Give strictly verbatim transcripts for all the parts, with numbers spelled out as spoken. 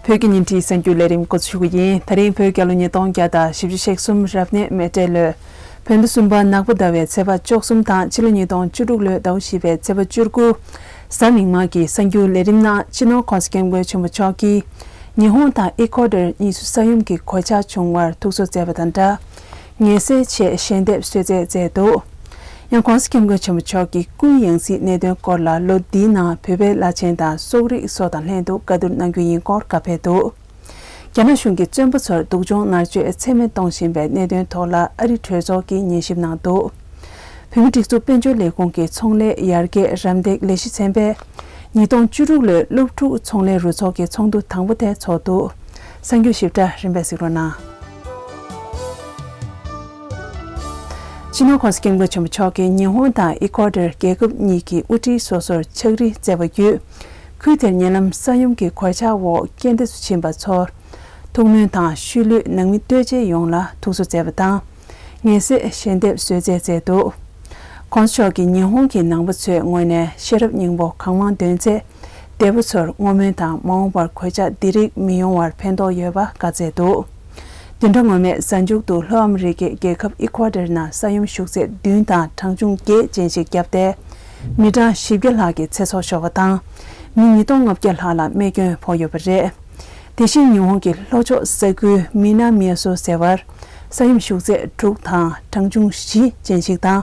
བོད་ཀྱི་ཉིན་རེའི་གསར་འགྱུར་ལས་རིམ་འགོ་འཛུགས་ཞུ་གི་ཡིན། ད་རིང་བོད་རྒྱལ་ལོ་ཉིས་སྟོང་བརྒྱ་དང་བཞི་བཅུ་ཞེ་གསུམ་རབ་གནས་མེ་སྤྲེལ་ལོའི་བོད་ཟླ་གསུམ་པ་ནག་པོ་ཟླ་བའི་ཚེས་པ་བཅུ་གསུམ་དང་ཕྱི་ལོ་ཉིས་སྟོང་བཅུ་དྲུག་ལོའི་ཟླ་བ་བཞི་པའི་ཚེས་པ་བཅུ་དགུ་གཟའ་མིག་དམར་གྱི་གསར་འགྱུར་ལས་རིམ་ནང་སྤྱི་ནོར་༸གོང་ས་༸སྐྱབས་མགོན་ཆེན་པོ་མཆོག་གིས་ཉི་ཧོང་དང་ཨི་ཁོ་ཏོར་གཉིས་སུ་ས་ཡོམ་གྱི་གོད་ཆག་བྱུང་བར་ཐུགས་གསོ་མཛད་པ་དང་སྦྲགས། ངལ་སེལ་ཆེད་ཞལ་འདེབས་གསོལ་སྩལ་མཛད་འདུག། ཡང་༸གོང་ས་༸སྐྱབས་མགོན་ཆེན་པོ་མཆོག་གིས་སྐུའི་ཡང་སྲིད་གནད་དོན་སྐོར་ལ་ལོ་འདིའི་ནང་བོད་པའི་བླ་ཆེན་དང་སོག་རིགས་སོགས་དང་ལྷན་དུ་བཀའ་བསྡུར་གནང་རྒྱུ་ཡིན་སྐོར་བཀའ་ཕེབས་འདུག། རྒྱ་ནག་གཞུང་གིས་བཙོན་པ་ཚོར་སྡུག་སྦྱོང་མནར་གཅོད་ཚད་མེད་གཏོང་བཞིན་པའི་གནད་དོན་ཐོག་ལ་ཨ་རིའི་གྲོས་ཚོགས་ཀྱིས་ཉན་ཞིབ་གནང་འདུག། བོད་མིའི་སྒྲིག་འཛུགས་དཔལ་འབྱོར་ལས་ཁུངས་ཀྱི་ཚོང་ལས་ཡར་རྒྱས་རམ་འདེགས་ལས་གཞི་ཚན་པས་ཉིས་སྟོང་བཅུ་དྲུག་ལོའི་སློབ་ཕྲུག་ཚོང་ལས་རུ་ཚོགས་ཀྱི་ཚོགས་འདུ་དང་པོ་དེ་ཚོགས་འདུག། གསར་འགྱུར་ཞིབ་ཕྲ་རིམ་པས་གཟིགས་རོགས་གནང་། སྤྱི་ནོར་༸གོང་ས་༸སྐྱབས་མགོན་ཆེན་པོ་མཆོག་གིས་ཉི་ཧོང་དང་ཨི་ཁོ་ཏོར་རྒྱལ་ཁབ་གཉིས་ཀྱི་དབུ་ཁྲིད་སོ་སོར་ཕྱག་བྲིས་བསྩལ་བ་བརྒྱུད། ཁུལ་དེར་ཉེ་ལམ་ས་ཡོམ་གྱི་གོད་ཆག་འོག་རྐྱེན་འདས་སུ་ཕྱིན་པ་ཚོར་ཐུགས་སྨོན་དང་ཤུལ་ལུས་ནང་མི་ལྟོས་བཅས་ཡོངས་ལ་ཐུགས་གསོ་མཛད་པ་དང་། ངལ་སེལ་ཞལ་འདེབས་གསོལ་སྩལ་མཛད་འདུག། ༸གོང་ས་མཆོག་གིས་ཉི་ཧོང་གི་ནང་པ་ཚོའི་ངོས་ནས་ཤེས་རབ་སྙིང་པོ་གང་མང་འདོན་ཚེ། འདས་པོ་ཚོར་བསྔོ་སྨོན་དང་མ་འོངས་པར་གོད་ཆག་འདི་རིགས་མི་ཡོང་བར་ཕན་ཐོགས་ཡོད་པ་བཀའ་སྩལ་འདུག། བདུན་ཕྲག་སྔོན་མའི་གཟའ་མཇུག་ཏུ་ལྷོ་ཨ་མི་རི་ཀའི་རྒྱལ་ཁབ་ཨི་ཁོ་ཏོར་ནང་ས་ཡོམ་ཤུགས་ཚད་བདུན་དང་གྲངས་ཆུང་བརྒྱད་ཅན་ཞིག་བརྒྱབ་སྟེ། མི་གྲངས་བཞི་བརྒྱ་ལྷག་གི་ཚེ་སྲོག་ཤོར་བ་དང་། མི་ཉིས་སྟོང་ལྔ་བརྒྱ་ལྷག་ལ་རྨས་སྐྱོན་ཕོག་ཡོད་པ་རེད། དེ་བཞིན་ཉི་ཧོང་གི་ལྷོ་ཕྱོགས་ས་ཁུལ་མི་ན་མི་ཡ་སོ་ཟེར་བར་ས་ཡོམ་ཤུགས་ཚད་དྲུག་དང་གྲངས་ཆུང་བཞི་ཅན་ཞིག་དང་།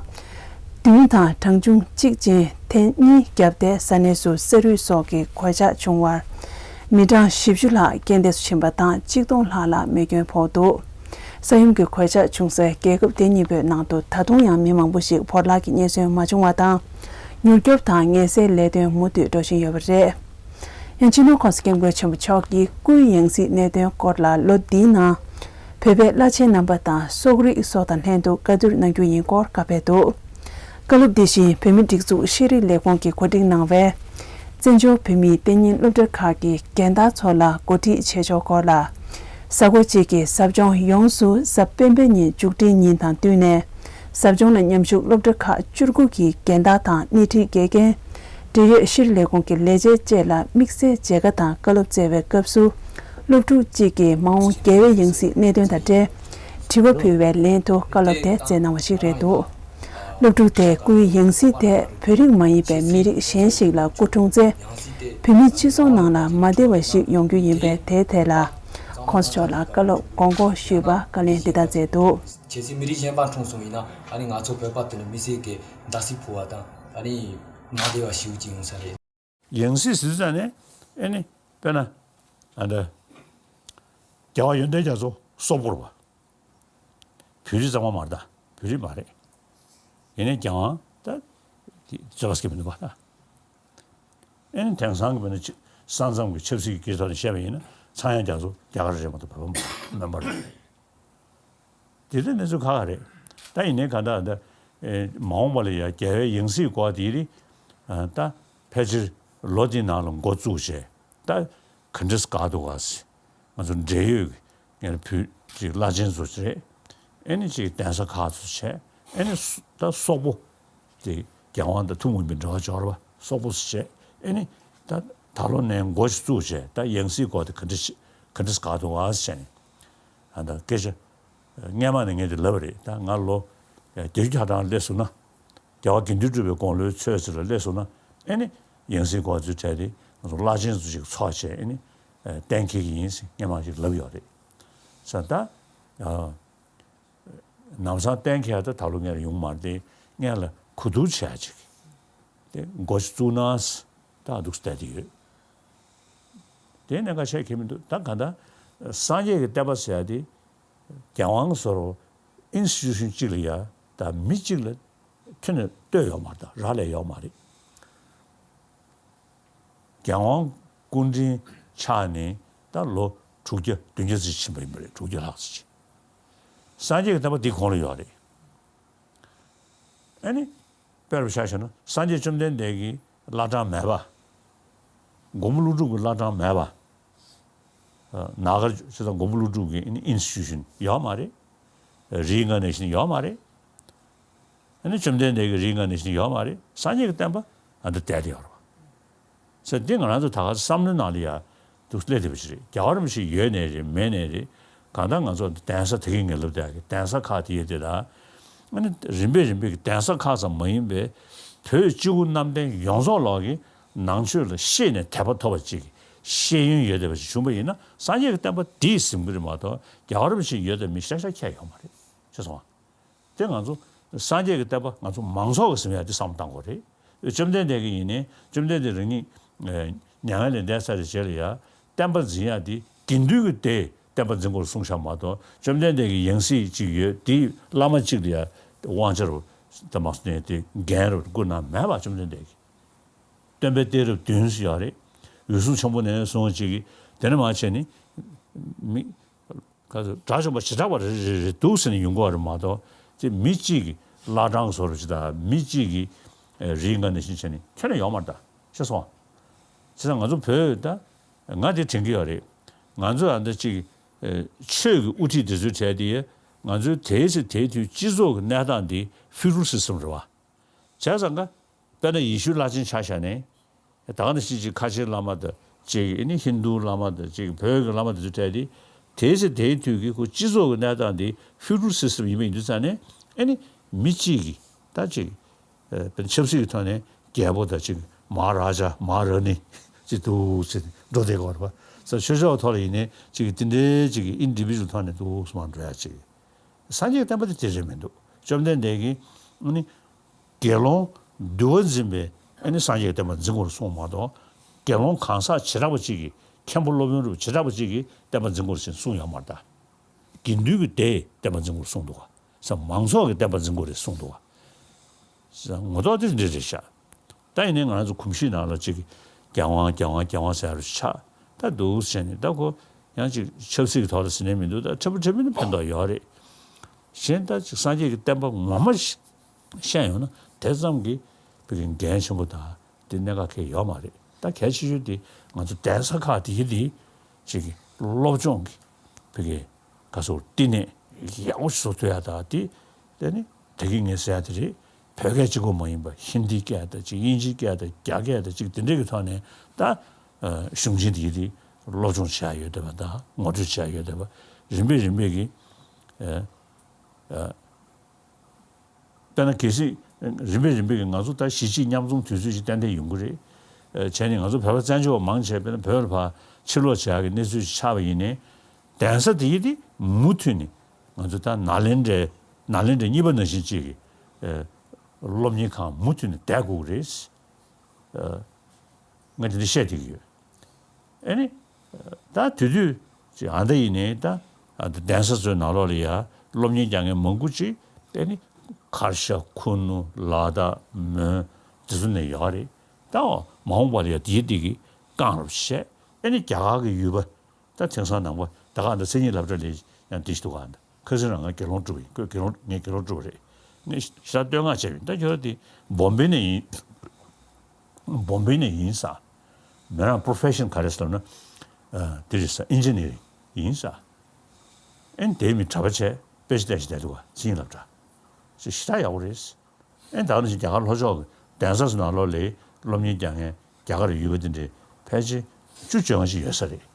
བདུན་དང་གྲངས་ཆུང་གཅིག་ཅན་ཐེངས་གཉིས་བརྒྱབ་སྟེ་ས་གནས་སུ་ས་རུད་སོགས་ཀྱི་གོད་ཆག་བྱུང་བར། མི་གྲངས་བཞི་བཅུ་ལྷག་རྐྱེན་འདས་སུ་ཕྱིན་པ་དང་གཅིག་སྟོང་ལྷག་ལ་རྨས་སྐྱོན་ཕོག་འདུག། ས་ཡོམ་གྱི་གོད་ཆག་བྱུང་སའི་རྒྱལ་ཁབ་དེ་གཉིས་པོའི་ནང་དུ་ད་དུང་ཡང་མི་མང་པོ་ཞིག་བོར་བརླག་གི་རྙེད་སོན་མ་བྱུང་བ་དང་། མྱུར་སྐྱོབ་དང་ངལ་སེལ་ལས་དོན་མུ་མཐུད་འགྲོ་བཞིན་ཡོད་པ་རེད། ཡང་སྤྱི་ནོར་༸གོང་ས་༸སྐྱབས་མགོན་ཆེན་པོ་མཆོག་གིས་སྐུའི་ཡང་སྲིད་གནད་དོན་སྐོར་ལ་ལོ་འདིའི་ནང་། བོད་པའི་བླ་ཆེན་རྣམ་པ་དང་སོག་རིགས་སོགས་དང་ལྷན་དུ་བཀའ་བསྡུར་གནང་རྒྱུ་ཡིན་སྐོར་བཀའ་ཕེབས་འདུག། བཀའ་སློབ་འདི་བཞིན་བོད་མིའི་སྒྲིག་འཛུགས་ཤེས་རིག་ལས་ཁུངས་ཀྱིས་གོ་སྒྲིག་གནང་བའི། བཙན་བྱོལ་བོད་མིའི་གཏན་ཉིན་སློབ་གྲྭ་ཁག་གི་རྒན་བདག་ཚོ་ལ་གོ་སྒྲིག་བྱེད་ཕྱོགས་སྐོར་ལ། གཟའ་འཁོར་གཅིག་གི་ཟབ་སྦྱོང་ཡོངས་སུ་གཟའ་སྤེན་པའི་ཉིན་མཇུག་སྒྲིལ་ཉིན་དང་བསྟུན་ནས། ཟབ་སྦྱོང་ལ་མཉམ་ཞུགས་སློབ་གྲྭ་ཁག་བཅུ་དགུ་གི་རྒན་བདག་དང་སྣེ་ཁྲིད་དགེ་རྒན། འབྲེལ་ཡོད་ཤེས་རིག་ལས་ཁུངས་ཀྱི་ལས་བྱེད་བཅས་ལ་དམིགས་བསལ་མཇལ་ཁ་དང་བཀའ་སློབ་སྩལ་བའི་སྐབས་སུ། སློབ་ཕྲུག་གཅིག་གིས་མ་འོངས་རྒྱལ་བའི་ཡང་སྲིད་གནད་དོན་དང་འབྲེལ། དྲི་བ་ཕུལ་བའི་ལན་དུ་བཀའ་སློབ་དེ་སྩལ་གནང་བ་ཞིག་རེད་འདུག། སློབ་ཕྲུག་དེས་སྐུའི་ཡང་སྲིད་དེ་བོད་རིགས་མ་ཡིན་པའི་མི་རིགས་གཞན་ཞིག་ལ་སྐུ་འཁྲུངས་ཚེ། བོད་མིའི་སྤྱི་ཚོགས་ནང་ལ་མ་བདེ་བ་ཞིག་ཡོང་རྒྱུ་ཡིན་པས། དེའི་ཐད་ལ་༸གོང་ས་མཆོག་ལ་བཀའ་སློབ་དགོངས་སྐོར་ཞུས་པར་བཀའ་ལན་འདི་ལྟར་སྩལ་འདུག། གལ་སྲིད་མི་རིགས་གཞན་པ་འཁྲུངས་སོང་ཡིན་ན། ཨ་ནི་ང་ཚོ་བོད་པ་དེ་ལ་མི་ཚེ་གི་འདར་སིག་ཕོག་པ་དང་། ཨ་ནི་མ་བདེ་བ་ཞེ་པོ་ཅིག་ཡོང་ས་རེད། ཡང་སྲིད་ཟེར་ཙང་ནས་ཨ་ནི་དཔེར་ན་ཨ་འདྲ་རྒྱལ་བ་ཡོན་ཏན་རྒྱ་མཚོ་སོག་པོ་རེད་པ། བོད་རིགས་གཙང་མ་མ་རེད་ད། བོད་རིགས་མ་རེད། ཡིན་ནའི་རྒྱལ་དབང་ད་རྩོད་པ་སྐྱེ་མི་འདུག་པ་ད། ཨ་ནི་དེང་སང་གི་དཔེར་ན་ས་མཚམས་ཀྱི་ཆབ་སྲིད་ཀྱི་སྐད་ཐོག་ནས་བཤད་པ་ཡིན་ན། ཚངས་དབྱངས་རྒྱ་མཚོ་རྒྱ་གར་རེད་མ་གཏོགས་བོད་པ་མིན་པ་རེད། དེ་འདྲའི་གནས་ཚུལ་ཁག་ཁག་རེད། ད་ཡིན་ནའི་གང་ལྟར་ད་ཨེ་མ་འོངས་པ་ལ་ཡ་རྒྱལ་བའི་ཡང་སྲིད་སྐོར་དེ་རིགས་ཨ་ད་ཕལ་ཆེར་ལོ་འདིའི་ནང་ལ་འགོ་བཙུགས་བྱས། ད་ག་འདྲས་འགག་འདུག་ག་ཟེར། ང་ཚོ་འབྲེལ་ཡོད་ཀྱི་ངའི་བོད་ཀྱི་བླ་ཆེན་ཚོ་རེད། ཨེ་ནི་ཅིག་གདན་ས་ཁག་ཚོ་བྱས། ཨེ་ནི་སུ་ད་སོག་པོ་དེ་རྒྱལ་དབང་དང་ཐུན་མོང་མའི་འབྲེལ་བ་འབྱོར་བ་སོག་པོ་ཚོ་བྱས། ཨེ་ནི་ད་ད་ལོ་ནས་འགོ་ཞིག་བཙུགས་བྱས། ད་ཡང་སྲིད་སྐོར་དེ་ག་འདྲས་ག་འདྲས་འགག་འདུག་ག་ཟེར་ནས། ཨ་ད་སྐད་ཆ། སྔས་མ་ནས་ངས་དེ་ལབ་པ་རེད། ད་ང་ལོ་བརྒྱད་ཅུ་གྱ་གྲངས་སླེབས་སོང་ན། རྒྱལ་བ་དགེ་འདུན་གྲུབ་པའི་དགུང་ལོའི་ཚོད་ཟེར་ལ་སླེབས་སོང་ན། ཨེ་ནི་ཡང་སྲིད་སྐོར་ཚོའི་གྲས་དེ་ང་ཚོ་བླ་ཆེན་ཚོ་ཞིག་ཚོགས་བྱས། ཨེ་ནི་གཏན་འཁེལ་གྱི་ཡིན་ཟེར་སྔས་མ་ཞིག་ལབ་ཡོད་རེད། ས་ད་ནམ་སང་གཏན་འཁེལ་ད་ད་ལོ་ངས་ཡོང་མ་རེད། དེ་སྔས་ལ་གོ་བསྡུར་བྱས་ཅིག་དེ་འགོ་ཞིག་བཙུགས་ན་ཟེར། ད་འདུག་བསྡད་དེ་ཡོད། དེ་གནད་འགག་ཆེ་གི་མི་འདུག། ད་ག་ད་སངས་རྒྱས་ཀྱི་བསྟན་པ་ཟེར་ཡ་དེ་རྒྱལ་དབང་ཟེར་བ་ཨིན་སི་ཊི་ཊུ་ཤན་གཅིག་ལ་ཡ་ད་མི་གཅིག་ལ་ཁྱོན་ནས་ལྟོས་ཡོད་མ་རེད། ད་རག་ལས་ཡོད་མ་རེད། རྒྱལ་དབང་སྐུ་ཕྲེང་ཆགས་ནས་ད་ལོ་དྲུག་བརྒྱ་བདུན་བརྒྱ་ཙམ་ཕྱིན་པ་ཡིན་པ་རེད། དྲུག་བརྒྱ་ལྷག་ཙམ་ཕྱིན། སངས་རྒྱས་ཀྱི་བསྟན་པ་འདི་གོང་ལ་ཡོད་རེད། ཨ་ནི། དཔེར་བཞག་བྱས་ན་སངས་རྒྱས་བཅོམ་ལྡན་འདས་ཀྱི་བླ་བྲང་མེད་པ། མགོན་པོ་ཀླུ་སྒྲུབ་ཀྱི་བླ་བྲང་མེད་པ། ཨ་ནཱ་ག་རེ་བྱས་ཙང་མགོན་པོ་ཀླུ་སྒྲུབ་ཀྱི་ཨིན་སི་ཊི་ཊུ་ཤན་ཡོད་མ་རེད། རིའི་ལྔ་ནས་བཞིན་ཡོད་མ་རེད། ཨ་ནི་བཅོམ་ལྡན་འདས་ཀྱི་རིའི་ལྔ་ནས་བཞིན་ཡོད་མ་རེད། སངས་རྒྱས་ཀྱི་བསྟན་པ་ཨ་འདི་བསྡད་དེ་ཡོད་རེད་པ། ཟེར་འདི་ང་རང་ཚོ་ད་ག་བསམ་བློའི་ནང་ལ་ཡ་ འདུག་སླེབས་བསྡད་པ་ཞིག་རེད། རྒྱལ་བ་རིན་པོ་ཆེ་ཡོད་ནའི་རེད། མེད་ནའི་རེད། གང་ལྟར་ང་ཚོ་གདན་ས་དེ་གའི་ངེས་ལབ་དེ་གའི་གདན་ས་ཁག་དེ་ཡོད་དེ་ལ། ཨ་ནི་རིམ་པས་རིམ་པས་ཀྱི་གདན་ས་ཁག་ཙམ་མ་ཡིན་པའི་བོད་སྤྱི་བོ་གནམ་བསྟན་ཡོངས་རྫོགས་ལོག་གི་ནང་ཆོས་ལ་ཤེས་ནས་དད་པ་ཐོབ་པ་ཅིག་ཤེས་ཡོན་ཡོད་བསྡད་པ་ཞིག་བྱུང་བ་ཡིན་ན། སངས་རྒྱས་ཀྱི་བསྟན་པ་འདིས་ཟིན་གྱི་རེད་མ་གཏོགས། རྒྱལ་བ་རིན་པོ་ཆེ་ཡོད་དང་མེད་ཤག་ཤག་ཁྱད་ཡོད་མ་རེད། ཤེས་སོང་ང་། དེ་ང་ཚོ་སངས་རྒྱས་ཀྱི་བསྟན་པ་ང་ཚོ་མང་ཚོགས་ཀྱིས་ཟིན་ཡ་དེ་བསམ་བློ་བཏང་དགོས་རེད། བཅོམ་ལྡན་འདས་ཀྱིས་ཡིན་ནའི། བཅོམ་ལྡན་འདས་རང་ཉིད་མྱ་ངན་ལས་འདས་ཚར་བའི་རྗེས་ལ་ཡ་བསྟན་པ་འཛིན་ཡ་དེ་དགེ་འདུན་གྱི་སྡེས་བསྟན་པ་འཛིན་དགོས་གསུངས་ཤག་མ་གཏོགས། བཅོམ་ལྡན་འདས་ཀྱི་ཡང་སྲིད་ཅིག་ཡོད་དེ་བླ་མ་གཅིག་ལ་ཡ་དབང་ཆ་རུ་དེ་མ་སོང་ནས་དེ་འགན་རུ་བསྐུར་གནང་མེད་པ། བཅོམ་ལྡན་འདས་ཀྱིས། སྟོན་པའི་གཏད་རབས་བདུན་ཟེར་ཡོད་རེད། འོད་སྲུང་ཆེན་པོ་ནས་བཟུང་ཅིག་གིས་དེ་ནས་མར་བྱས་ནས་མི། ག་ཚོད་དགྲ་བཅོམ་པ་བྱེ་བྲག་པ་རེ་རེ་རེ་འདུག་ཟེར་ནས་ཡོང་གི་ཡོད་རེད་མ་གཏོགས། དེ་མི་གཅིག་གིས་བླ་བྲང་བཟོ་རོགས་བྱེད་དང་། མི་གཅིག་གིས་ཨེ་རིའི་མངའ་ནས་བཞིན་བྱས་ནས་ཁྱོན་ནས་ཡོད་མ་རེད་ད། ཤེས་སོང་། བྱས་ཙང་ང་ཚོ་བོད་ད་ང་དེ་དྲན་གྱི་ཡོད་རེད། ང་ཚོ་ཨ་འདྲ་གཅིག་ཨེ་ཆོས་ཀྱི་དབུ་ཁྲིད་དེ་ཚོའི་གྲས་དེ། ང་ཚོའི་དེའི་ཚེ་དེའི་དུས་སྤྱི་ཚོགས་ཀྱི་གནས་སྟངས་འདི་ཕི་ཌ་རལ་སི་སི་ཊམ་རེད་བ། བྱས་ཙང་ཀ་དཔེར་ན་ཡེ་ཤུའི་བླ་ཆེན་ཆ་བཞག་ནས། ད་ག་ནང་བཞིན་ཅིག་ཁ་ཆེའི་བླ་མ་དང་ཅིག་ཨ་ནི་ཧིན་རྡུའི་བླ་མ་དང་ཅིག་བོད་ཀྱི་བླ་མ་དེ་ཚོ་གྲས་དེ། དེའི་ཚེ་དེའི་དུས་ཀྱི་ཁོ་སྤྱི་ཚོགས་ཀྱི་གནས་སྟངས་དེ་ཕི་ཌ་རལ་སི་སི་ཊམ་ཡིན་པ་ཡིན་དུས་ཙང་ནས། ཨ་ནི་མི་གཅིག་གིས་ད་ཅིག་ཨ་དཔེར་ན་ཆབ་སྲིད་ཀྱི་ཐོག་ནས་རྒྱལ་པོ་དང་ཅིག་མ་ཧཱ་རཱ་ཇ་མ་ཧཱ་རཱ་ནི་ཅིག་འདུག་ཟེར་ནས་འགྲོ་བསྡད་ཀྱི་ཡོད་རེད་པ། ས་ཆོས་ཕྱོགས་ཐོག་ལ་ཡིན་ནའི་ཅིག་དེ་འདྲའི་ཅིག་ཨིན་ཌི་བི་ཇུ་ཨལ་ཐོག་ནས་འདུག་སེ་མར་འགྲོ་ཡ་ཅིག་སངས་རྒྱས་བསྟན་པ་དེ་དེ་རེད་མི་འདུག་བཅོམ་ལྡན་འདས་ཀྱིས་ཨ་ནི་དགེ་སློང་འདུལ་བ་འཛིན་པས་ཨ་ནི་སངས་རྒྱས་ཀྱི་བསྟན་པ་འཛིན་དགོས་རེད་གསུངས་མ་གཏོགས། དགེ་སློང་གང་ཟག་བྱེ་བྲག་པ་གཅིག་གིས། མཁན་པོ་སློབ་དཔོན་རུ་བྱེ་བྲག་པ་གཅིག་གིས་བསྟན་པ་འཛིན་དགོས་རེད་ཟེར་གསུངས་ཡོད་མ་རེད་ད། དགེ་འདུན་གྱི་སྡེས་བསྟན་པ་འཛིན་དགོས་རེད་གསུངས་འདུག་ག་ས་མང་ཚོགས་ཀྱིས་བསྟན་པ་འཛིན་དགོས་རེད་གསུངས་འདུག་ག་ས་ངོ་ཐོག་དེ་འདྲ་རེད་ཤག་ད་ཡིན་ནའི་ང་རང་ཚོ་གོམས་གཤིས་ནང་ལ་ཅིག་རྒྱལ་དབང་རྒྱལ་དབང་རྒྱལ་དབང་ཟེར་ཡ་རུ་ཆགས། ད་འདུག་ཟེར་ནས་ད་ཁོ་ཡང་ཅིག་ཆབ་སྲིད་ཀྱི་ཐོག་ལ་ཟེར་ནས་མི་འདུག་ད་འཕྲལ་ཕུགས་འཕྲལ་ཕུགས་ནས་ཕན་ཐོགས་ཡོད་རེད། གཞན་ད་ཅིག་སངས་རྒྱས་ཀྱི་བསྟན་པ་ངོ་མ་ཤེས་ཡོང་ན་དེ་ཙམ་གྱིས་ཕ་གི་འགན་ཆེན་པོ་དང་དེ་གནད་འགག་གང་ཡང་ཡོད་མ་རེད། ད་གལ་ཆེ་ཤོས་དེ་ང་ཚོ་གདན་ས་ཁག་དེ་གི་དེ་ཅིག་གི་སློབ་སྦྱོང་གི་ཕ་གི་ག་ཚོད་བསྟི་གནས་ཡག་པོ་ཞིག་བཟོ་ཐུབ་ཡ་ད་དེ། དེ་ནི་དེ་གི་ངས་ཟེར་ཡ་དེ་རེད། བོད་སྐད་གཅིག་པོ་མ་ཡིན་པ་ཧིན་དི་སྐད་དང་ཅིག་དབྱིན་ཇིའི་སྐད་དང་རྒྱ་སྐད་དང་ཅིག་དེ་འདྲས་ཀྱི་ཐོག་ནས་ད་ཨ་གཞུང་ཆེན་དེ་གི་དེ་སློབ་སྦྱོང་བྱེད་ཡ་ཡོད་བསྡད་པ་དང་ངོ་སྤྲོད་བྱེད་ཡ་ཡོད་བསྡད་པ། རིམ་པས་རིམ་པས་ཀྱི་ཨ་ཨ། དཔེར་ན་གལ་སྲིད་རིམ་པས་རིམ་པས་ཀྱི་ང་ཚོ་ད་གཞིས་བྱེས་མཉམ་འཛོམས་དུས་ཚོད་ཅིག་ཏན་ཏན་ཡོང་གི་རེད། ཨ་བྱས་ནས་ང་ཚོ་བོད་པ་བཙན་བྱོལ་བ་མང་ཆེ་བས་ན་བོད་ལ་ཕར་ཕྱིར་ལོག་བྱེད་ཡག་གི་གནས་ཚུལ་ཞིག་ཆགས་པ་ཡིན་ནའི། གདན་ས་དེ་ཡི་དེ་མུ་མཐུད་ནས་ང་ཚོ་ད་ནཱ་ལེནྡྲའི་ནཱ་ལེནྡྲ་གཉིས་པ་ནང་བཞིན་ཅིག་གི་ཨ་སློབ་གཉེར་ཁང་མུ་མཐུད་ནས་བསྡད་དགོས་ཀྱི་རེད། ཨ་ང་དེ་འདྲ་བཤད་བསྡད་ཀྱི་ཡོད། ཨེ་ནི། ད་དེ་དུས་ཅིག་ཨ་ད་ཡིན་ནའི་ད་ཨ་ད་གདན་ས་ཚོའི་ནང་ལོགས་ལ་ཡ་སློབ་གཉེར་རྒྱག་མཁན་མང་པོ་ཅིག་ཨེ་ནི་ཁར་ཤ་ཁུ་ནུ་ལ་དྭགས་མོན་དེ་ཚོ་ནས་ཡོད་རེད། ད་མ་འོངས་པ་ལ་ཡ་དེའི་སྟེང་གི་རྐང་རུ་བཤད། ཨེ་ནི་རྒྱ་གར་གྱི་ཡུལ་པ་ད་དེང་སང་ནང་པ་ད་ག་ད་མཚན་ཉིད་སློབ་གྲྭ་ལ་ཡང་དེ་ཞིག་འདུག་ག་ད། ཁ་སང་རང་ང་དགེ་སློང་བསྒྲུབས་པ་ཡིན། ཁོས་དགེ་སློང་ངས་དགེ་སློང་བསྒྲུབས་པ་རེད། ངས་ཞེ་དྲག་བསྟོད་བསྔགས་བྱས་པ་ཡིན། ད་ཁྱོད་རང་དེ་བོམ་བེ་ནས་ཡིན། བོམ་བེ་ནས་ཡིན་ས། མོ་རང་པོ་རོ་ཕེ་ཤོན་ག་རེ་ཟེར་ལབ་ན། ཨ་དེ་རེད་ས། ཨིན་ཇི་ནི་ཡར་ཡིན་ས། ཨེ་ནི་དེའི་མི་གྲྭ་པ་བྱས་དཔེ་ཆ་བལྟས་ཤིག་བསྡད་འདུག་ག་མཚན་ཉིད་སློབ་གྲྭ། ཞེ་དྲག་ཡག་པོ་རེད། ཨེ་ད་ནི་ཞིག་རྒྱ་གར་ལྷོ་ཕྱོགས་ཀྱི་གདན་ས་ཚོ་ནང་ལོགས་ལ་སློབ་གཉེར་རྒྱག་མཁན་རྒྱ་གར་ཡུལ་པ་དེ་འདྲའི་ཕལ་ཆེར་བཅུ་བཅོ་ལྔ་ཞིག་ཡོད་ས་རེད།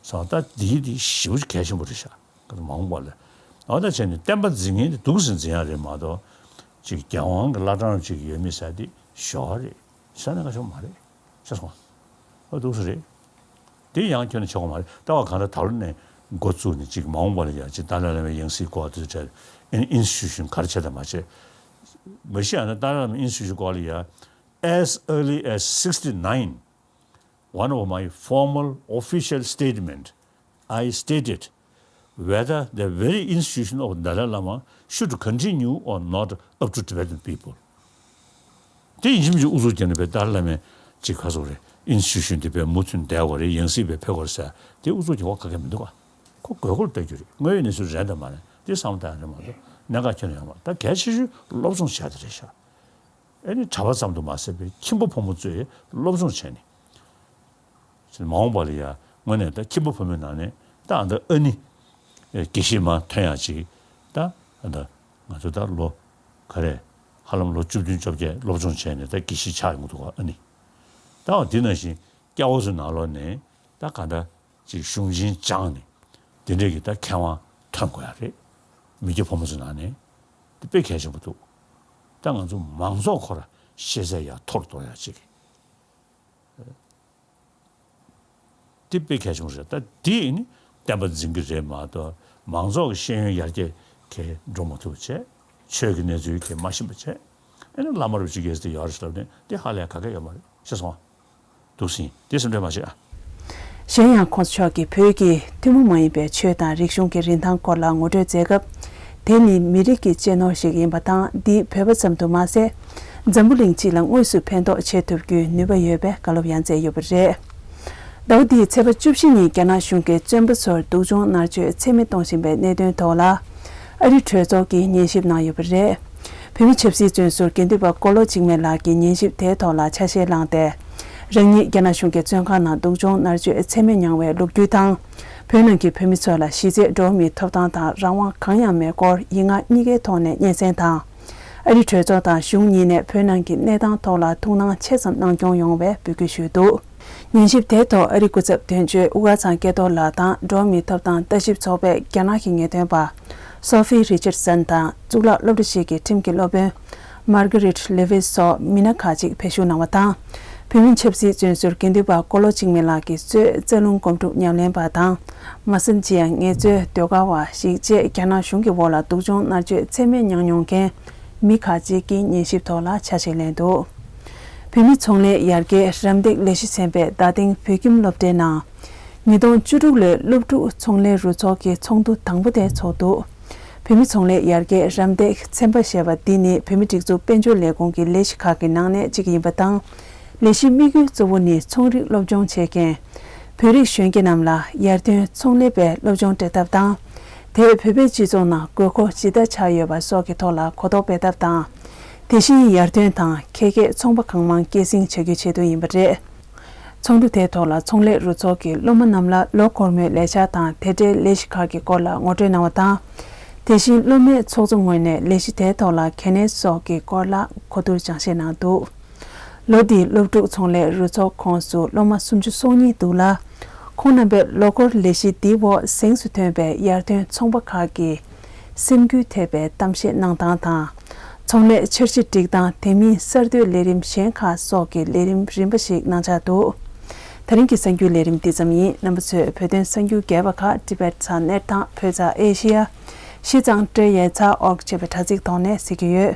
སོང་ད་འདིའི་འདི་ཞེ་པོ་གལ་ཆེན་པོ་རེད་ཤག་ད་མ་འོངས་པ་ལ། འོ་ད་བྱས་ནས་བསྟན་པ་འཛིན་མཁན་དེ་འདུག་སེ་འཛིན་ཡ་རེད་མ་གཏོགས། ཅིག་རྒྱལ་དབང་གི་བླ་བྲང་ཅིག་ཡོད་མེད་ཟེར་དེ་ཞོག་རེད། ས་ནས་ཁ་ཤོ་མ་རེད། ཤེས་སོང་། ཨ་འདུག་སེ་རེད། དེ་ཡང་ཁྱོན་ནས་ཆོག་གི་མ་རེད། ལྟ་བ་གང་ལྟར་ད་ལོ་ནས་འགོ་བཙུགས་ནས་ཅིག་མ་འོངས་པ་ལ་ཡ་ཅིག་ཏཱ་ལའི་བླ་མའི་ཡང་སྲིད་སྐོར་དེ་ཚོ་གྲས་ཨིན་ཨིན་སི་ཊི་ཊུ་ཤན་ག་རེ་བྱས་དང་མ་བྱས། མ་གཞི་ཡང་ན་ཏཱ་ལའི་བླ་མའི་ཨིན་སི་ཊི་ཊུ་ཤན་སྐོར་ལ་ཡ། As early as sixty-nine, one of my formal official statement, I stated whether the very institution of Dalai Lama should continue or not up to Tibetan people. དེ་ཡིན་གཅིག་མིན་གཅིག་ཨུ་ཚུགས་རྒྱབ་ནས་བས་ཏཱ་ལའི་བླ་མའི་ཅིག་ག་ཚོད་རེད། ཨིན་སི་ཊི་ཊུ་ཤན་དེ་བས་མུ་མཐུད་བསྡད་དགོས་རེད། ཡང་སྲིད་བས་ཕེབས་དགོས་རེད་ཟེར་དེ་ཨུ་ཚུགས་རྒྱག་དགོས་ག་གེ་མི་འདུག་ག་ཁོ་དགོས་མཁོ་ལ་ལྟ་རྒྱུ་རེད། དངོས་ཡོད་གནས་ཚུལ་རེད་དམ་མ་རེད་དེ་བསམ་བློ་བཏང་ཡ་རེད་མ་གཏོགས་གནད་འགག་ཁྱོན་ནས་ཡོད་མ་རེད། ད་གལ་ཆེ་ཤོས་སློབ་སྦྱོང་བྱ་དེ་རེད་ཤག་ཨེ་ནི་གྲྭ་པ་ཙམ་དུ་མ་ཟད་པའི་ཁྱིམ་པ་ཕོ་མོ་ཚོས་སློབ་སྦྱོང་བྱས་ནས། མ་འོངས་པ་ལ་ཡ་དངོས་གནས་ད་ཁྱིམ་པ་ཕོ་མོའི་ནང་ནས་ད་ཨ་ད་ཨ་ནི་དགེ་བཤེས་མ་ཐོན་ཡག་ཅིག་ད་ཨ་ད་ང་ཚོ་ད་ལོ་ག་རེ་ཧ་ལམ་ལོ་བཅུ་བདུན་བཅོ་བརྒྱད་སློབ་སྦྱོང་བྱས་ནས་ད་དགེ་བཤེས་ཆགས་ཡོང་གི་འདུག་ག་ཨ་ནི་ད་འོ་འདི་ནང་བཞིན་སྐྱ་བོ་ཚོའི་ནང་ལོགས་ནས་ད་ག་འདྲ་ ཅིག་གཞུང་ཆེན་སྦྱངས་ནས་དེ་འདྲས་ཀྱི་ད་མཁས་དབང་ཐོན་དགོས་ཡ་རེད། མི་སྐྱ་ཕོ་མོ་ཚོ་ནང་ནས་དེ་དཔེ་གལ་ཆེན་པོ་འདུག་ད་ང་ཚོ་མང་ཚོགས་ཁོ་ར་ཤེས་ཚད་ཡར་མཐོ་རུ་གཏོང་ཡ་ཅིག་དེ་དཔེ་གལ་ཆེན་པོ་རེད། ད་དེ་ནི་བསྟན་པ་འཛིན་གྱི་རེད་མ་གཏོགས་མང་ཚོགས་ཀྱི་ཤེས་ཡོན་ཡར་རྒྱས་གས་འགྲོ་མ་ཐུབ་པ་བྱས། ཆོས་ཀྱི་གནས་ཚུལ་གས་མ་ཤེས་པ་བྱས། ཨ་ནི་བླ་མ་རུ་ཅིག་གས་དེ་ཡོད་རེད་ལབ་ནས་དེ་ཧ་ལས་ག་གེ་ཡོད་མ་རེད། ཤེས་སོང་ཨ། འདུག་སེ་དེ་སེམས་ཁྲལ་མ་བྱེད་ཨ། གཞན་ཡང་ཁོང་ཚོ་མཆོག་གིས་བོད་ཀྱི་ཐུན་མོང་མ་ཡིན་པའི་ཆོས་དང་རིག་གཞུང་གི་རིན་ཐང་སྐོར་ལ་ངོ་སྤྲོད་མཛད་སྐབས། དེ་ནི་མི་རིགས་ཀྱི་གཅེས་ནོར་ཞིག་ཡིན་པ་དང་། འདི་བོད་པ་ཙམ་དུ་མ་ཟད། འཛམ་བུ་གླིང་སྤྱི་ལ་དངོས་སུ་ཕན་ཐོགས་བྱེད་ཐུབ་རྒྱུའི་ནུས་པ་ཡོད་པའི་བཀའ་སློབ་ཡང་མཛད་ཡོད་པ་རེད། ཟླ་བ་འདིའི་ཚེས་པ་བཅུ་བཞི་ཉིན་རྒྱ་ནག་གཞུང་གིས་བཙོན་པ་ཚོར་སྡུག་སྦྱོང་མནར་གཅོད་ཚད་མེད་གཏོང་བཞིན་པའི་གནད་དོན་ཐོག་ལ། ཨ་རི་གྲོས་ཚོགས་ཀྱིས་ཉན་ཞིབ་གནང་ཡོད་པ་རེད། བོད་མི་ཆབ་སྲིད་བཙོན་ཟུར་དགེ་འདུན་པ་ཀོ་ལོ་འཇིགས་མེད་ལགས་ཀྱིས་ཉན་ཞིབ་དེའི་ཐོག་ལ་ཆ་ཤས་བླངས་ཏེ། རང་ཉིད་རྒྱ་ནག་གཞུང་གི་བཙོན་ཁང་ནང་སྡུག་སྦྱོང་མནར་གཅོད་ཚད་མེད་མྱངས་པའི་ལོ་རྒྱུས་དང་། བོད་ནང་གི་བོད་མི་ཚོ་ལ་གཞི་རྩའི་འགྲོ་བ་མིའི་ཐོབ་ཐང་དང་རང་དབང་གང་ཡང་མེད་སྐོར་ཡིག་ངག་གཉིས་ཀའི་ཐོག་ནས་སྙན་སེང་དང་། ཨ་རི་གྲོས་ཚོགས་དང་གཞུང་གཉིས་ནས་བོད་ནང་གི་གནས་སྟངས་ཐོག་ལ་ཐུགས་སྣང་ཆེ་ཙམ་གནང་སྐྱོང་ཡོང་བའི་འབོད་སྐུལ་ཞུས་འདུག་ཉན་ཞིབ་དེའི་ཐོག་ཨ་རིའི་སྐུ་ཚབ་དོན་གཅོད་དབུ་དཀར་ཚང་སྐལ་རྡོར་ལགས་དང་འགྲོ་བ་མིའི་ཐོབ་ཐང་ལྟ་ཞིབ་ཚོགས་པའི་རྒྱ་ནག་གི་ངེས་སྟོན་པ་སོ་ཧྥི་རི་ཅར་སན་དང་གཙུག་ལག་སློབ་གྲྭ་ཞིག་གི་ཁྲིམས་ཀྱི་སློབ་དཔོན་མར་གྷི་རིད་ལེ་ཝིས་སོགས་མི་སྣ་ཁག་ཅིག་ཕེབས་ཞུགས་གནང་བ་དང་། བོད་མི་ཆབ་སྲིད་བཙོན་ཟུར་དགེ་འདུན་པ་ཀོ་ལོ་འཇིགས་མེད་ལགས་ཀྱིས་གཙོས་རྩ་རླུང་སྒོམ་སྒྲུབ་ཉམས་ལེན་པ་དང་། མ་སན་ཅི་ཡང་ངལ་རྩོལ་ཟློས་གར་བ་ཞིག་བཅས་རྒྱ་ནག་གཞུང་གི་འོག་ལ་སྡུག་སྦྱོང་མནར་གཅོད་ཚད་མེད་མྱངས་མྱོང་མཁན་མི་ཁག་ཅིག་གིས་ཉན་ཞིབ་ཐོག་ལ་ཆ་ཤས་ལེན་འདུག་བོད་མི་ཚོང་ལས་ཡར་རྒྱས་རམ་འདེགས་ལས་གཞི་ཚན་པས་རྡ་སྟེང་བོད་ཁྱིམ་སློབ་གྲྭའི་ནང་། ཉིས་སྟོང་བཅུ་དྲུག་ལོའི་སློབ་ཕྲུག་ཚོང་ལས་རུ་ཚོགས་ཀྱི་ཚོགས་འདུ་དང་པོ་དེ་ཚོགས་འདུག་བོད་མི་ཚོང་ལས་ཡར་རྒྱས་རམ་འདེགས་ཚན་པ་ཞེས་པ་འདི་ནི་བོད་མི་སྒྲིག་འཛུགས་དཔལ་འབྱོར་ལས་ཁུངས་ཀྱི་ལས་གཞི་ཁག་གི་ནང་ནས་གཅིག་ཡིན་པ་དང་། ལས་གཞིའི་དམིགས་ཡུལ་གཙོ་བོ་ནི་ཚོང་རིག་སློབ་སྦྱོང་བྱེད་མཁན་བོད་རིགས་གཞོན་སྐྱེས་རྣམས་ལ་ཡར་ཐོན་ཚོང་ལས་པའི་སློབ་སྦྱོང་སྤྲད་ཐབས་དང་། དེས་བོད་པའི་སྤྱི་ཚོགས་ནང་དགོས་མཁོ་ཇི་ལྟར་ཆགས་ཡོད་པ་སོགས་ཀྱི་ཐོག་ལ་གོ་རྟོགས་སྤེལ་ཐབས་དང་། དེ་བཞིན་ཡར་ཐོན་དང་ཁེ་གེགས་ཚོང་པ་གང་མང་སྐྱེད་སྲིང་བྱ་རྒྱུའི་ཆེད་དུ་ཡིན་པ་རེད། ཚོགས་འདུ་དེའི་ཐོག་ལ་ཚོང་ལས་རུ་ཚོགས་ཀྱི་སློབ་མ་རྣམས་ལ་ལོ་འཁོར་མོའི་ལས་འཆར་དང་དེ་འབྲེལ་ལས་གཞི་ཁག་གི་སྐོར་ལ་ངོ་སྤྲོད་གནང་བ་དང་། དེ་བཞིན་སློབ་མའི་ཚོགས་གཙོ་ངོས་ནས་ལས་གཞི་དེའི་ཐོག་ལ་གལ་གནད་སོགས་ཀྱི་སྐོར་ལ་གོ་བསྡུར་སྦྱང་བཤད་གནང་འདུག་ལོ་འདིའི་སློབ་ཕྲུག་ཚོང་ལས་རུ་ཚོགས་ཁོངས་སུ་སློབ་མ་སུམ་ཅུ་སོ་གཉིས་འདུག་ལ། ཁོང་རྣམ་པས་ལོ་འཁོར་ལས་གཞི་འདིའི་འོག་གཟེངས་སུ་ཐོན་པའི་ཡར་ཐོན་ཚོང་པ་ཁག་གི་སེམས་འགུལ་ཐེབས་པའི་གཏམ་བཤད་གནང་སྟངས་དང་། ཚོང་ལས་འཆར་གཞི་སྒྲིག་སྟངས། དེ་མིན་གསར་གཏོད་ལས་རིམ་གཞན་ཁག་སོགས་ཀྱི་ལས་རིམ་རིམ་པ་ཞིག་གནང་འཆར་འདུག་ད་རིང་གི་གསར་འགྱུར་ལས་རིམ་འདི་ཙམ་ཡིན། རྣམ་པ་ཚོས་བོད་དོན་གསར་འགྱུར་རྒྱས་པ་ཁག་ཊི་བེཊ་ཚ་ནེཊ་དང་བོད་ཚ་ཨེ་ཤི་ཡ། ཤི་ཙང་ཏྲེ་ཡའི་ཚ་ཨོར་ཅེས་པའི་དྲ་ཚིགས་ཐོག་ནས་གཟིགས་ཀྱི་ཡོད།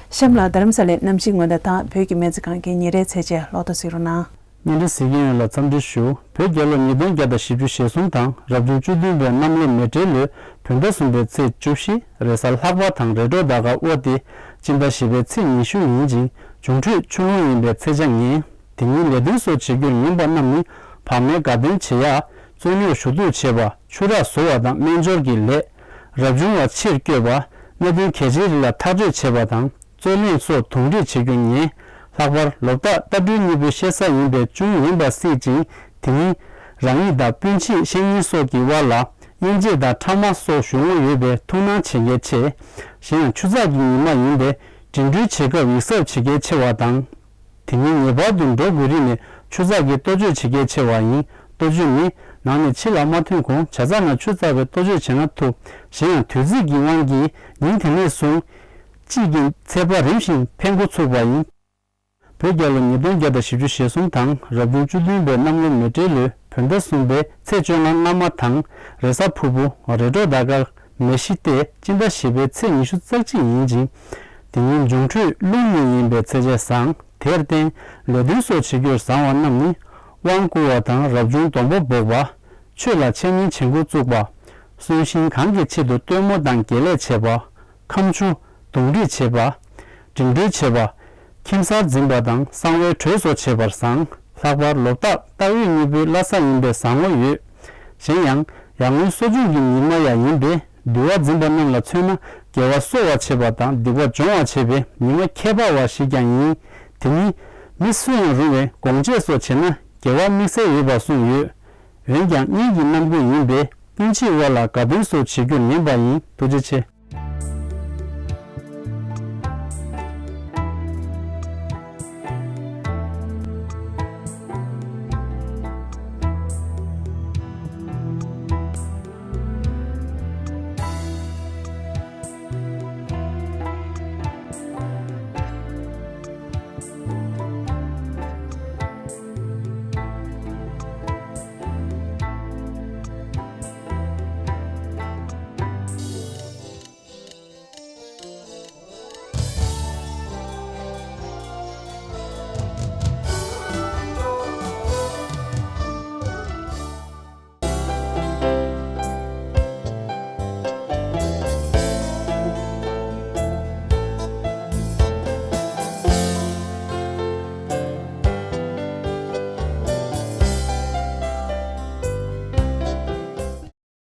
གཤམ་ལ་རྡ་རམ་ས་ལའི་གནམ་གཤིས་སྔོན་བརྡ་དང་བོད་ཀྱི་སྨན་རྩིས་ཁང་གི་ཉིན་རེའི་ཚེས་ཆ་ལོག་རྟོག་གཟིགས་རོགས་གནང་། བརྙན་འཕྲིན་གཟིགས་མཁན་ཡོངས་ལ་འཚམས་འདྲི་ཞུ། བོད་རྒྱལ་ལོ་ཉིས་སྟོང་བརྒྱ་དང་བཞི་བཅུ་ཞེ་གསུམ་དང་རབ་བྱུང་བཅུ་བདུན་པའི་གནམ་ལོ་མེ་སྤྲེལ་ལོའི་བོད་ཟླ་གསུམ་པའི་ཚེས་བཅུ་བཞི། རེས་གཟའ་ལྷག་པ་དང་རེས་དྲུག་ཟླ་སྐར་དབོ་སྟེ། སྤྱི་ཟླ་བཞི་པའི་ཚེས་ཉི་ཤུ་ཡིན་ཅིང་། འབྱུང་འཕྲོད་ཆུ་ལོན་ཡིན་པའི་ཚེས་ཆ་ངན། དེ་ཉིན་ལས་དོན་སོགས་བྱེད་རྒྱུར་ཉན་པ་རྣམས་ནི། བག་མའི་དགའ་སྟོན་བྱེད་ཡག་རྩོད་རྙོག་ཞུ་གཏུག་བྱེད་པ། ཆུ་རགས་བཟོ་བ་དང་སྨན་སྦྱོར་གྱི་ལས། རབ་བྱུང་བ་ཕྱིར་བསྐྱོད་པ། གནད་དོན་གལ་ཆེའི་རིགས་ལ་ཐག་གཅོད་བྱེད་པ་དང་། རྩོད་གླེང་སོགས་དུང་སྒྲིག་བྱེད་རྒྱུ་ཉེ། ལྷག་པར་ལོ་རྟགས་རྟ་སྦྲུལ་གཉིས་པོའི་བཤད་ས་ཡིན་པས་ཅུང་ངན་པ་སྲིད་ཅིང་། དེ་ཉིན་རང་ཉིད་དང་སྤུན་མཆེད་བཤེས་གཉེན་སོགས་ཀྱི་དབར་ལ་དབྱེ་འབྱེད་དང་ཕྲ་མ་སོགས་ཞུགས་འོང་ཡོད་པས་ཐུགས་སྣང་བྱེད་གལ་ཆེ། གཞན་ཡང་ཆུ་ཚགས་ཀྱི་ཉི་མ་ཡིན་པས་འགྲིམ་འགྲུལ་བྱེད་སྐབས་ཡིད་གཟབ་བྱེད་གལ་ཆེ་བ་དང་། དེ་ཉིན་ངེས་པར་དུ་འགྲོ་དགོས་རིགས་ནས་ཆུ་ཚགས་ཀྱི་ལྟོ་བཅོས་བྱེད་གལ་ཆེ་བ་ཡིན། ལྟོ་བཅོས་ནི་ནང་ནས་ཕྱི་ལ་མ་ཐོན་གོང་ཇ་ཚགས་ནང་ཆུ་བཙགས་པའི་ལྟོ་བཅོས་བྱས་ན་ཐུབ། གཞན་ཡང་དུས་ཚིགས་ཀྱི་དབང་གིས་ཉིན་དེ་ནས་བཟུང་དཔྱིད་ཀྱི་ཚད་པ་རིམ་བཞིན་འཕེལ་འགོ་ཚུགས་པ་ཡིན། བོད་རྒྱལ་ལོ་ཉིས་སྟོང་བརྒྱ་དང་བཞི་བཅུ་ཞེ་གསུམ་དང་རབ་བྱུང་བཅུ་བདུན་པའི་གནམ་ལོ་མེ་སྤྲེལ་ལོའི་བོད་ཟླ་གསུམ་པའི་ཚེས་བཅོ་ལྔ་སྔ་མ་དང་རེས་གཟའ་ཕུར་བུ། རེས་དྲུག་ཟླ་སྐར་མེ་བཞི་སྟེ་སྤྱི་ཟླ་བཞི་པའི་ཚེས་ཉི་ཤུ་རྩ་གཅིག་ཡིན་ཅིང་། དེ་ཉིན་འབྱུང་འཕྲོད་རླུང་ནུས་ཡིན་པའི་ཚེས་ཆ་བཟང་། དེར་བརྟེན་ལས་དོན་སོགས་བྱེད་རྒྱུར་བཟང་བ་རྣམས་ནི། དབང་བསྐུར་བ་དང་རབ་བྱུང་སྡོང་པོ་འབོགས་པ། ཆོས་ལ་འཆད་ཉན་བྱེད་འགོ་བཙུགས་པ། གསོན་གཤིན་གང་གི་ཆེད་དུ་སྟོན་མོ་དང་དགེ་ལེགས་བྱེད་པ། ཁ་མཆུ། དུང་སྒྲིག་བྱེད་པ། འགྲིམ་འགྲུལ་བྱེད་པ། ཁྱིམ་གསར་འཛིན་པ་དང་གསང་བའི་གྲོས་སོགས་བྱེད་པར་བཟང་། ལྷག་པར་ལོ་རྟགས་རྟ་འོད་གཉིས་པོའི་བླ་གཟའ་ཡིན་པས་བཟང་ངོ་ཡོད། གཞན་ཡང་ཡར་ངོའི་གསོ་སྦྱོང་གི་ཉི་མ་ཡང་ཡིན་པས་འདུལ་བ་འཛིན་པ་རྣམས་ལ་མཚོན་ན་དགེ་བ་གསོ་བར་བྱེད་པ་དང་སྡིག་པ་སྦྱོང་བར་བྱེད་པའི་ཉི་མ་ཁྱད་པར་བ་ཞིག་ཀྱང་ཡིན། དེ་ཉིན་མི་སུ་ཡང་རུང་བའི་སྒོང་སྤྱད་སོགས་བྱེད་ན་དགེ་བ་དམིགས་བསལ་ཡོད་པར་གསུངས་ཡོད། འོན་ཀྱང་གཉེན་གྱི་རྣམ་ཀུན་ཡིན་པས་སྤུན་མཆེད་དབར་ལ་དགའ་སྟོན་སོགས་བྱེད་རྒྱུར་ཉན་པ་ཡིན། ཐུགས་རྗེ་ཆེ།